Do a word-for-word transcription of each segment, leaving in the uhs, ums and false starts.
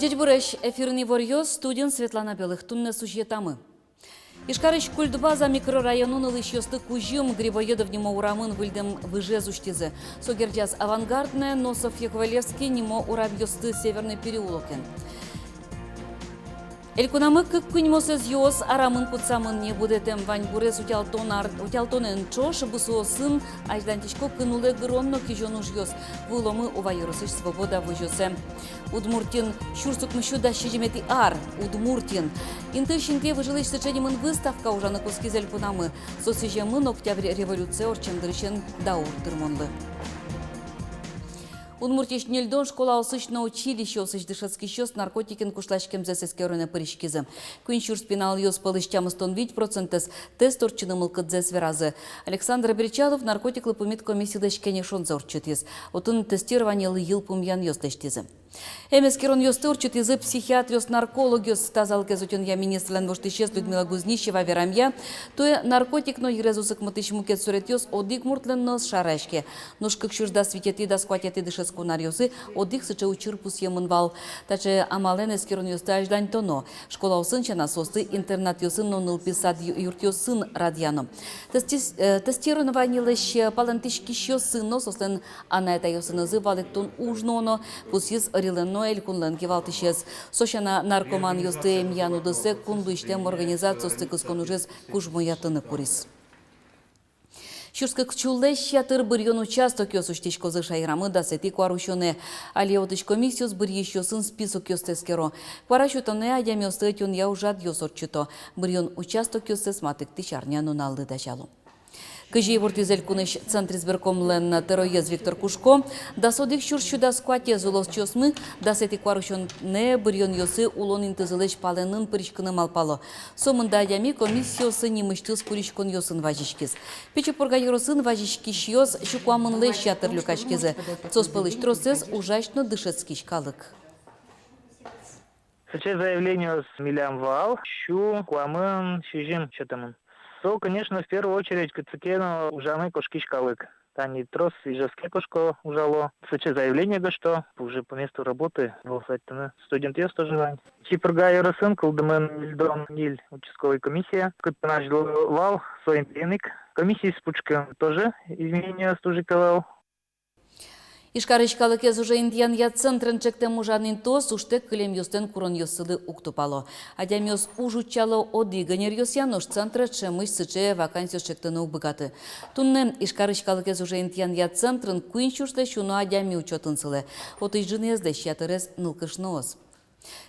Ӟечбуресь! Эфирын «Иворъёс», студиын Светлана Белых. Туннэ сюжетамы. Ижкарысь Культбаза микрорайонын улӥсьёсты кузьым. Грибоедов нимо урамын выльдэм выжез усьтӥзы. Со герӟаз Авангардное но Софья Ковалевская нимо урамъёсты Северный переулокен. Элькунамы кык куиньмосэз юос арамын кутсамын ни. Будэтэм ваньбурез утялтон ар-, утялтонэн ӵош бусыосын азьланьтӥсько кын улэ гырон но кизён ужъёс. Вуыломы Ува ёросысь «Свобода» возёсэ. Удмуртиын сюрс укмыссю дас сизьыметӥ ар. Удмуртиын. Интыысь интые выжылӥсь сыӵе нимын выставка ужаны кутскиз элькунамы. Со сӥземын Октябрь революцие ортчем дырысен даур тырмонлы. Удмуртиысь ньыльдон школаосысь но училищеосысь дышетскисьёс наркотикен кушласькемзэс эскеронэ пыриськизы. Куинь сюрс пиналъёс пӧлысь тямыстон вить процентэз тест ортчыны мылкыдзэс веразы. Александр Бречалов наркотиклы пумит комиссилэсь кенешонзэ ортчытӥз. Отын тестированилы йылпумъянъёс лэсьтӥзы. Эм эскеронъёсты ортчытӥзы психиатръёс-наркологъёс. Тазалыкез утёнъя министрлэн воштӥсез Людмила Гузнищева верамъя, туэ наркотик но йырез усыкмытӥсь мукет суретъёс одӥг муртлэн но ӧз шараське. Нош кык сюрс дас витетӥ, дас куатетӥ дышетскон аръёсы одӥг сыӵе учыр пусъемын вал. Таӵе амалэн эскеронъёсты азьланьтоно. Школаосын сяна соосты интернатъёсын но нылпи сад ю-, юртъёсын радъяно. Тестис-, э, тестированилэсь палэнтӥськисьёсын но соослэн анай-атайёсынызы валэктон уж нуоно, пусйиз ӧрилэн но элькунлэн кивалтӥсез. Со сяна, наркоманъёсты эмъян удысэ кун луисьтэм организациосты кыскон ужез кужмоятыны куриз. Сюрс кык сюлэсь ятыр быръён участокъёс усьтӥськозы шаерамы дасэтӥ куарусёнэ. Али отысь комиссиос быръисьёсын списокъёсты эскеро. Куара сётонэ адямиосты ӧтёнъя ужрадъёс ортчыто. Быръён участокъёссэс матыктӥсь арнянуналлы дасяло. Кызьы ивортӥз элькунысь Центризбиркомлэн тӧроез Виктор Кушко, дас одӥг сюрс сю дас куатез улосчиосмы дасэтӥ куарусёнэ быръёнъёсы улон интызылэсь палэнын пыриськыны малпало. Сомында адями комиссиосы нимысьтыз куриськонъёсын вазиськиз. Пичи Пурга ёросын вазиськисьёс сю куамынлэсь ятыр люкаськизы. Соос пӧлысь тросэз — ужась но дышетскись калык. Сыӵе заявлениос милям вал сю куамын сизьым сётэмын. Со, конечно, в первую очередь, кытчы ке но ужаны кошкись калык. Тани трос Ижевске кошко ужало. Сыӵе заявление гожто, уже по месту работы голосовать-то. Студентъёс тоже вань. Пичи Пурга ёросын кылдэмын ньыльдон ньыль участковой комиссия. Кытын азьло вал, со интыын ик. Комиссиос пушкын тоже изменениос туж ик ӧвӧл. Ижкарысь калыкез уже интыянъя центрын чектэм ужан интыос ужтэк кылемъёслэн куронъёссылы уг тупало. Адямиос уж утчало одӥг ӧнеръёсъя, нош центрэ ӵемысь сыӵе вакансиос чектыны уг быгаты. Туннэ Ижкарысь калыкез уже интыянъя центрын куинь сюрслэсь уно адями учётын сылэ. Отысь ӝыныезлэсь ятырез — нылкышноос.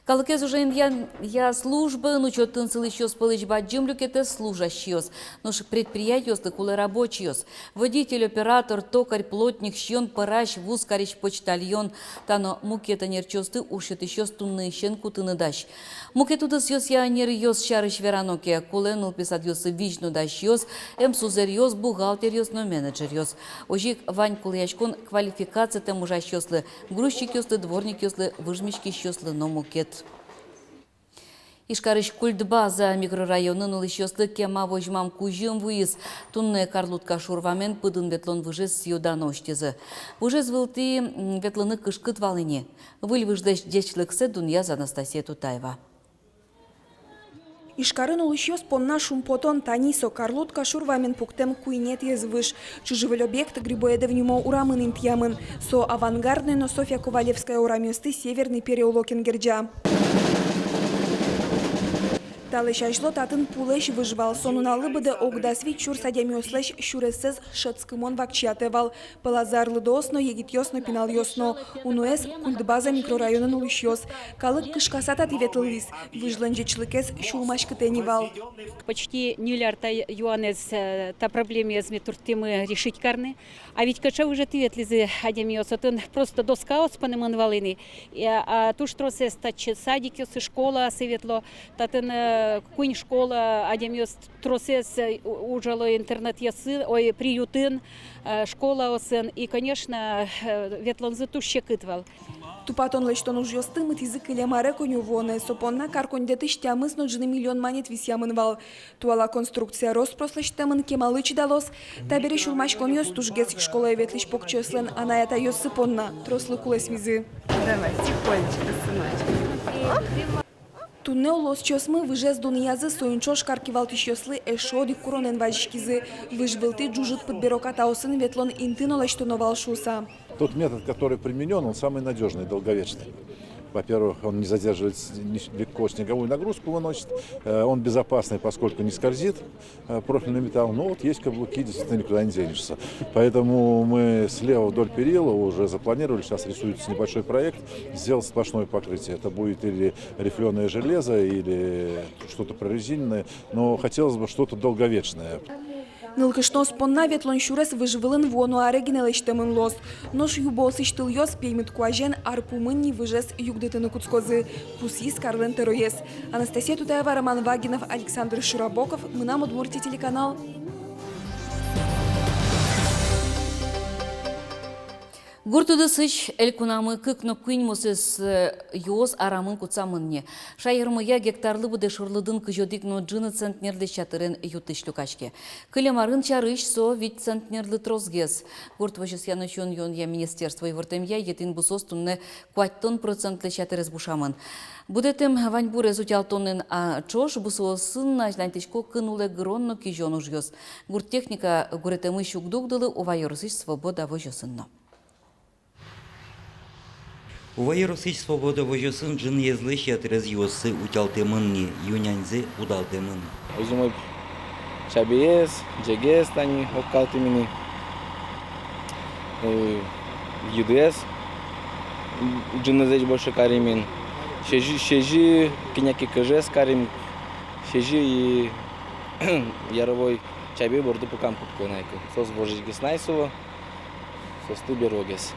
Калыкез уже интыянъя службаын учётын сылӥсьёс пӧлысь бадӟым люкетэз — служащийёс. Нош предприятиослы кулэ рабочийёс. Водитель, оператор, токарь, плотник, сиён пӧрась, вуз карись, почтальон. Та но мукет ӧнерчиосты уж сётӥсьёс туннэысен кутыны дась. Мукет удысъёсъя ӧнеръёс сярысь верано ке, кулэ нылпи садъёсы визьнодасьёс, эмсузэръёс, бухгалтеръёс но менеджеръёс. Озьы ик вань кулэяськон квалификацитэм ужасьёслы: грузчикъёслы, дворникъёслы, выжмиськисьёслы но мукет. Ижкарысь Культбаза микрорайонын улӥсьёслы кема возьмам кузьым вуиз. Туннэ Карлутка шурвамен пыдын ветлон выжез сӥё-дано усьтӥзы. Выжез вылтӥ, м, ветлыны кышкыт вал ини. Выль выжлэсь ӟечлыксэ дунъяз Анастасия Тутаева. Ижкарын улӥсьёс понна шумпотон. Тани со Карлутка шурвамен пуктэм куинетӥез выж. Чыжы-выль объект Грибоедов нимо урамын интыямын. Со Авангардной но Софья Ковалевская урамъёсты Северный переулокен герӟа. Талэсь азьло татын пулэсь выж вал. Со нуналлы быдэ ог дас вить сюрс адямиослэсь сюрессэс шӧдскымон вакчиятэ вал. Пӧлазы арлыдоос но, егитъёс но, пиналъёс но. Уноез — Культбаза микрорайонын улӥсьёс. Калык кышкаса татӥ ветлылӥз. Выжлэн ӟечлыкез сюлмаськытэ ни вал. Почти ньыль ар та юанэз, э, та проблемаез ми турттӥмы решить карыны. А ведь кыӵе выжетӥ ветлӥзы адямиос, отын просто доскаос понэмын вал ини. И, а, туж тросэз татчы садикъёсы, школаосы ветло. Татын, э, куинь школа, адямиос тросэз, э, у-, ужало интернатъёсы, ой, приютын, э, школаосын. И, конечно, э, ветлонзы туж секыт вал. Тупатон-лэсьтон ужъёсты мытӥзы кылем аре коньывуонэ. Со понна кар коньдэтысь тямыс но ӝыны миллион манет висъямын вал. Туала конструкция рос-прос лэсьтэмын, кемалы чидалоз. Табере сюлмаськонъёс тужгес ик школае ветлӥсь покчиослэн анай-атайёссы понна трослы кулэсмизы. Давай, тихонечко, сыночек. Туннэ улосчиосмы выжез дунъязы, соин ӵош кар кивалтӥсьёслы эшшо одӥг куронэн вазиськизы. Выж вылтӥ ӝужыт пыдберо катаосын ветлон инты но лэсьтоно вал шуыса. Тот метод, который применён, он самый надёжный, долговечный. Во-первых, он не задерживает с-, ни-, легко снеговую нагрузку выносит, э, он безопасный, поскольку не скользит, э, профильный металл. Но вот есть каблуки, действительно никуда не денешься. Поэтому мы слева вдоль перила уже запланировали, сейчас рисуется небольшой проект, сделать сплошное покрытие. Это будет или рифлёное железо, или что-то прорезиненное, но хотелось бы что-то долговечное. Нылкышноос понна ветлон сюрес выж вылын вуоно аре гинэ лэсьтэмын луоз. Нош юбоосысь тылъёс пеймыт куазен ар пумын ни выжез югдытыны кутскозы, пусйиз карлэн тӧроез. Анастасия Тутаева, Роман Вагинов, Александр Широбоков, «Мынам Удмуртие» телеканал. Гурт удысысь элькунамы кык но куинь мусэс, э, юос арамын кутсамын ни. Шаермыя гектарлы быдэ шорлыдын кызь одӥг но ӝыны центнерлэсь ятырен ю-тысь люкаське. Кылем арын сярысь со вить центнерлы тросгес. Гурт возёсъя но сиён-юонъя министерство ивортэмъя, етӥн бусыос туннэ куатьтон процентлэсь ятырез бушамын. Будэтэм ваньбурез утялтонэн, а, ӵош бусыосын азьланьтӥсько кын улэ гырон но кизён ужъёс. Гурт техника гуретэмысь уг дугдылы Ува ёросысь «Свобода» возёсын но. Ува ёросысь «Свобода» возёсын ӝыныезлэсь ятырез юоссы утялтэмын ни, ю-няньзы удалтэмын. Озьы мой чабеез, ӝегез тани огкалтӥм ини. Э, юдэз ӝынызлэсь больше карим ини. Сезьы, сезьы кӧня ке кӧжез карим. Сезьы и яровой чабей борды пукам кутско на ик. Соос вожись гес на ай сыло. Соосты берогес.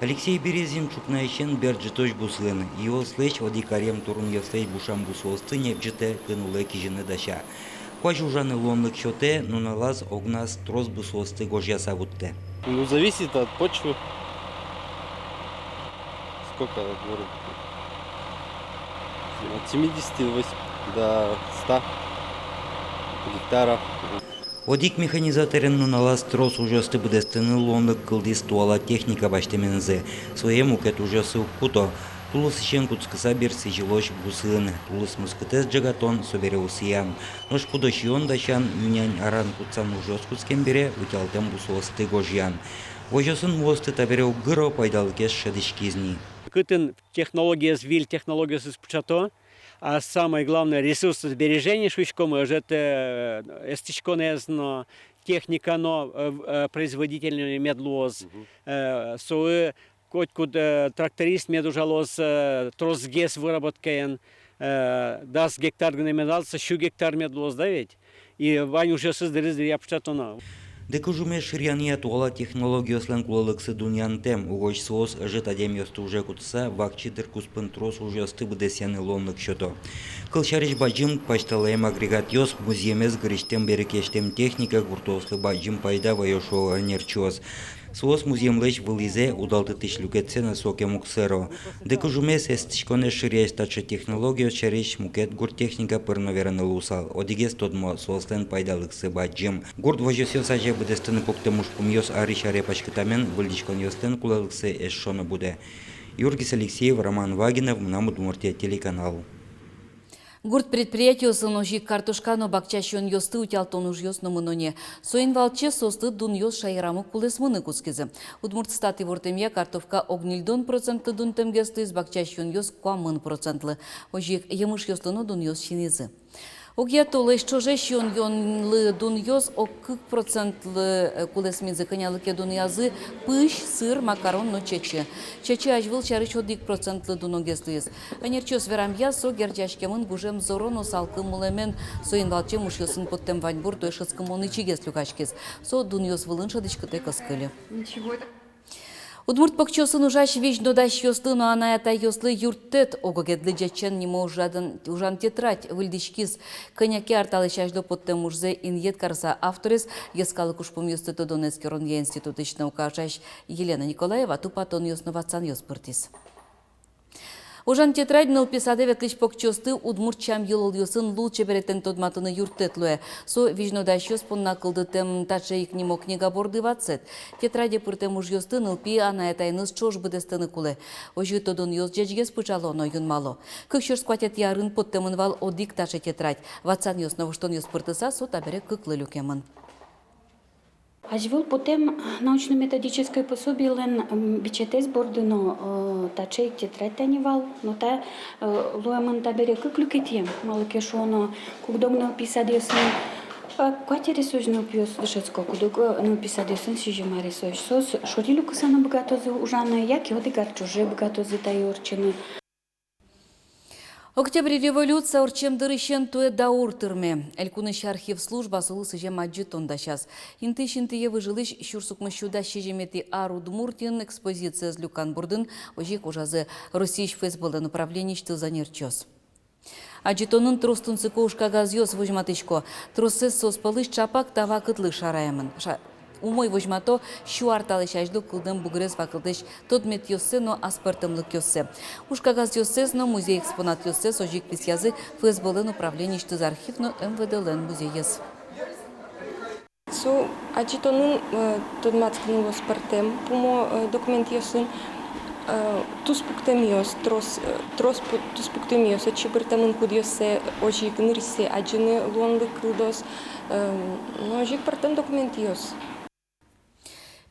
Алексей Березин ӵукнаысен бер ӝытозь бусыын. Юослэсь одӥг арем турынъёслэсь бушам бусыосты небӟытэ, кын улэ кизьыны дася. Куазь ужаны луонлык сётэ, нуналаз огназ трос бусыосты гожъяса вуттэ. Ну, зависит от почвы. Сколько, говорю, от семидесяти до восьми, до ста гектаров. Одӥг механизаторен нуналаз трос ужъёсты быдэстыны луонлык кылдӥз туала техника басьтэменызы. Сое мукет ужъёсы уг куто. Тулысысен кутскыса бер сӥзьылозь бусыын. Тулыс мускытэз ӝегатон, собере усыян. Нош пудо сиён дасян, ю-нянь аран кутсан ужъёс кутскем бере, утялтэм бусыосты гожъян. Возёсын муосты табере уг гыро, пайдалыкез шӧдӥськиз ни. Кытын технологиез, выль технологиосыз пыӵато, а самое главное, ресурсосбережение шуиськом, ӧжыт, э, эстӥськонэз но, техника но, э, в-, э, производительный мед луоз. Мгм. Э, соин котькуд, э, тракторист мед ужалоз, э, тросгес выработкаен, э, дас гектар гинэ мед ӧвӧл, со сю гектар мед луоз, да ведь? И вань ужъёсыз дырыз дыръя пыӵатоно. Дыкужумез шыръянъя туала технологиослэн кулэлыксы дунъянтэм, угось соос ӧжыт адямиосты уже кутыса, вакчи дыр куспын трос ужъёсты быдэсъяны луонлык сёто. Кылсярысь, бадӟым пасьталаем агрегатъёс, музъемез гырысьтэм-берыкъясьтэм техника гуртоослы бадӟым пайда ваё, шуо ӧнерчиос. Соос музъемлэсь вылӥзэ, удалтытӥсь люкетсэ но сокем уг сэро. Дыкужумез эстӥськонэз шыръясь таӵе технологиос сярысь мукет гурт техника пыр но вераны луысал. Одӥгез тодмо: соослэн пайдалыксы бадӟым. Гурт возёсъёс азе быдэстыны пуктэм ужпумъёс арысь аре паськытамен, выльдӥськонъёслэн кулэлыксы эшшо но будэ. Юргис Алексеев, Роман Вагинов, «Мынам Удмуртие» телеканал. Гурт предприятиосын озьы ик картошка но бакча сиёнъёсты утялтон ужъёс но мыно ни. Соин валче соосты дунъёс шаерамы кулэсмыны кутскизы. Удмуртстат ивортэмъя, картошка ог ньыльдон процентлы дунтэмгес луиз, бакча сиёнъёс куамын процентлы. Озьы ик емышъёслы но дунъёс синӥзы. Огъя толэзь ӵоже сиён-юонлы дунъёс ог кык процентлы, э, кулэсмизы. Кӧнялы ке дунъязы пызь, сыр, макарон но чечы. Чечы азьвыл сярысь одӥг процентлы дуногес луиз. Ӧнерчиос верамъя, со герӟаськемын гужем зоро но салкым улэмен. Соин валче мушъёсын поттэм ваньбур туэ шӧдскымон ичигес люкаськиз. Со дунъёс вылын шӧдӥськытэк ӧз кыльы. Удмурт покчиосын ужась визь но дасьёслы но анай-атайёслы юрттэт «Ог-огедлы ӟечен» нимо ужан, ужан тетрадь выльдӥськиз. Кӧня ке ар талэсь азьло поттэм ужзэ инъет карыса, авторез, йӧскалык ужпумъёсты тодон-эскеронъя институтысь наука ужась Елена Николаева, тупатонъёс но ватсанъёс пыртӥз. «Ужан тетрадь» нылпи садэ ветлӥсь покчиосты удмурт сям-йылолъёсын лулчеберетэн тодматыны юрттэт луэ. Со визьнодасьёс понна кылдытэм таӵе ик нимо книга борды ватсэт. Тетраде пыртэм ужъёсты нылпи анай-атаеныз ӵош быдэстыны кулэ. Озьы тодонъёс ӟечгес пыӵало но юнмало. Кык сюрс куатетӥ арын поттэмын вал одӥг таӵе тетрадь. Ватсанъёс но воштонъёс пыртыса, со табере кыклы люкемын. Азьвыл потэм научно-методической пособиелэн, м, бичетэз борды но, э, таӵе ик тетрадь тани вал. Но та, э, луэмын табере кык люкетъем, малы ке шуоно, куд-ог нылпи садъёсын, э, куать аресозь нылпиос дышетско, куд-ог, э, нылпи садъёсын сизьым аресозь. Соос шури люкыса но быгатозы ужаны, яке одӥг ар ӵоже быгатозы тае ортчыны. Октябрь революция ортчем дырысен туэ даур тырме. Элькунысь архив служба солы сӥзем адӟытон дасяз. Интыысь интые выжылӥсь сюрс укмыс сю дас сизьыметӥ ар Удмуртиын экспозициез люкан бордын озьы ик ужазы Россиысь ФСБ-лэн управлениысьтыз ӧнерчиос. Адӟытонын трос тунсыко ужкагазъёс возьматӥсько. Тросэз соос пӧлысь ӵапак та вакытлы шараямын. Ша-, умой возьмато сю ар талэсь азьло кылдэм бугрес вакытлэсь тодметъёссэ но аспӧртэмлыкъёссэ. Ужкагазъёссэс но музей экспонатъёссэс озьы ик висъязы ФСБ-лэн управлениысьтыз архив но МВД-лэн музейез. Со адӟытонын, э, тодматскыны луоз пӧртэм пумо, э, документъёсын, э, туспуктэмъёс, трос, э, трос пу-, туспуктэмъёс отчы пыртэмын, кудъёссэ озьы ик нырысьсэ адӟыны луонлык кылдоз, э, но озьы ик пӧртэм документъёс.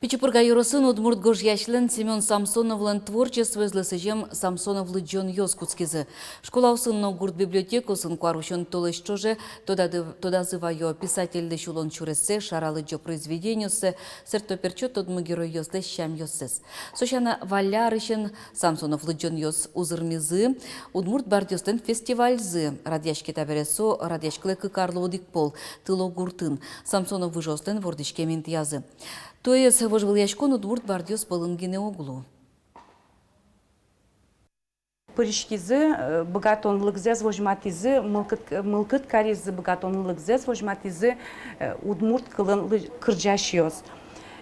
Пичи Пурга ёросын удмурт гожъясьлэн Семён Самсоновлэн творчествоезлы сӥзем «Самсонов лыдӟонъёс» кутскизы. Школаосын но гурт библиотекаосын куарусён толэзь ӵоже тодады-, тодазы ваё писательлэсь улон сюрессэ, шара лыдӟо произведениоссэ, сэртто-пертчо тодмо геройёслэсь сямъёссэс. Со сяна, валлярысен «Самсонов лыдӟонъёс» узырмизы удмурт бардъёслэн фестивальзы радъяське. Табере со радъяськылэ кык арлы одӥг пол Тыло гуртын, Самсонов выжыослэн вордӥськем интыязы. Туэез вожвылъяськон удмурт бардъёс пӧлын гинэ уг лу. Пыриськизы, э, быгатонлыкзэс возьматӥзы, мылкыд, мылкыд каризы быгатонлыкзэс возьматӥзы, э, удмурт кылын лы-, кырӟасьёс.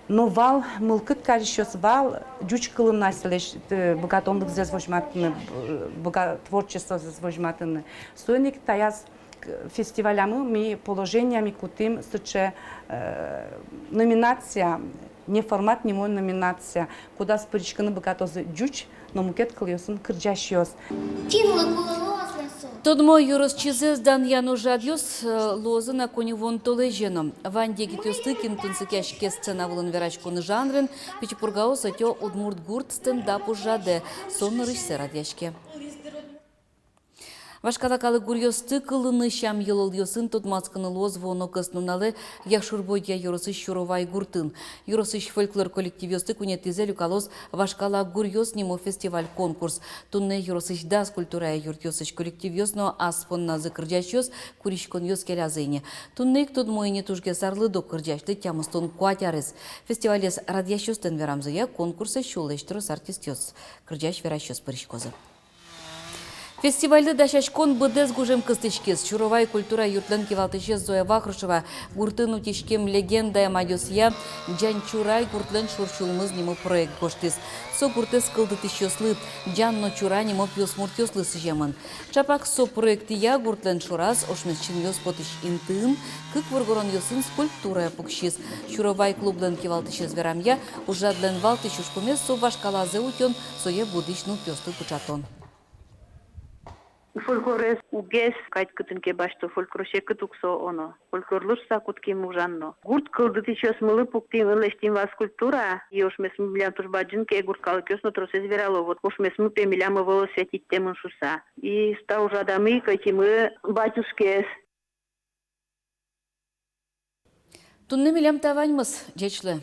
Но вал мылкыд карисьёс, вал ӟуч кылын асьсэлэсь, э, быгатонлыкзэс возьматыны, б-, быга-, творчествозэс возьматыны. Соин ик таяз к-, фестивалямы ми положениямы кутӥм сыӵе, э, номинация, «Неформат» нимо номинация, кудаз пыриськыны быгатозы ӟуч но мукет кылъёсын кырӟасьёс. Кинлы кулэ луоз на со? Тодмо ёросчизэс данъян ужрадъёс, э, луозы на коньывуон толэзе но. Вань егитъёсты, кин тунсыкъяське сцена вылын вераськон жанрен, Пичи Пургаос ӧтё «Удмурт гурт» стендап ужрадэ, со нырысьсэ радъяське. Вашкала калык гуръёсты кылыны сям-йылолъёсын тодматскыны луоз вуоно кӧснуналэ Якшур-Бӧдья ёросысь Сюровай гуртын. Ёросысь фольклор коллективъёсты куинетӥзэ люкалоз «Вашкала гуръёс» нимо фестиваль-конкурс. Туннэ ёросысь дас культурая юртъёсысь коллективъёс но ас понназы кырӟасьёс куриськонъёс келязы ини. Туннэ ик тодмо ини, тужгес арлыдо кырӟасьлы тямыстон куать арес. Фестивалез радъясьёслэн верамзыя, конкурсэ сюлэсь трос артистъёс, кырӟась-верасьёс пыриськозы. Фестивальлы дасяськон быдэс гужем кыстӥськиз. Сюровай культура юртлэн кивалтӥсез Зоя Вахрушева гуртын утиськем легендая мадёсъя Ӟанчурай гуртлэн шорсюлмыз нимо проект гожтӥз. Со гуртэз кылдытӥсьёслы, Ӟан но Чура нимо пиосмуртъёслы сӥземын. Ӵапак со проектъя гуртлэн шораз ошмес синъёс потӥсь интыын кык воргоронъёсын скульптура пуксиз. Сюровай клублэн кивалтӥсез верамъя, ужрадлэн валтӥсь ужпумез — со вашкалазэ утён, сое будӥсь нылпиослы пыӵатон. Фольклорез угось кадь кытын ке басьто, фольклор секыт ук со оно. Фольклорлы шуса кутским ужан но. Гурт кылдытӥсьёсмылы пуктӥм, лэсьтӥм вал скульптура, и ошмесмы милям туж бадӟым ке, гурт калыкъёс но тросэз верало, вот, ошмесмы пе милям ӧвӧл осетитэмын шуса. И та ужрадамы ик ӧтимы батюшкаез. Туннэ милям та ваньмыз. Ӟеч луэ.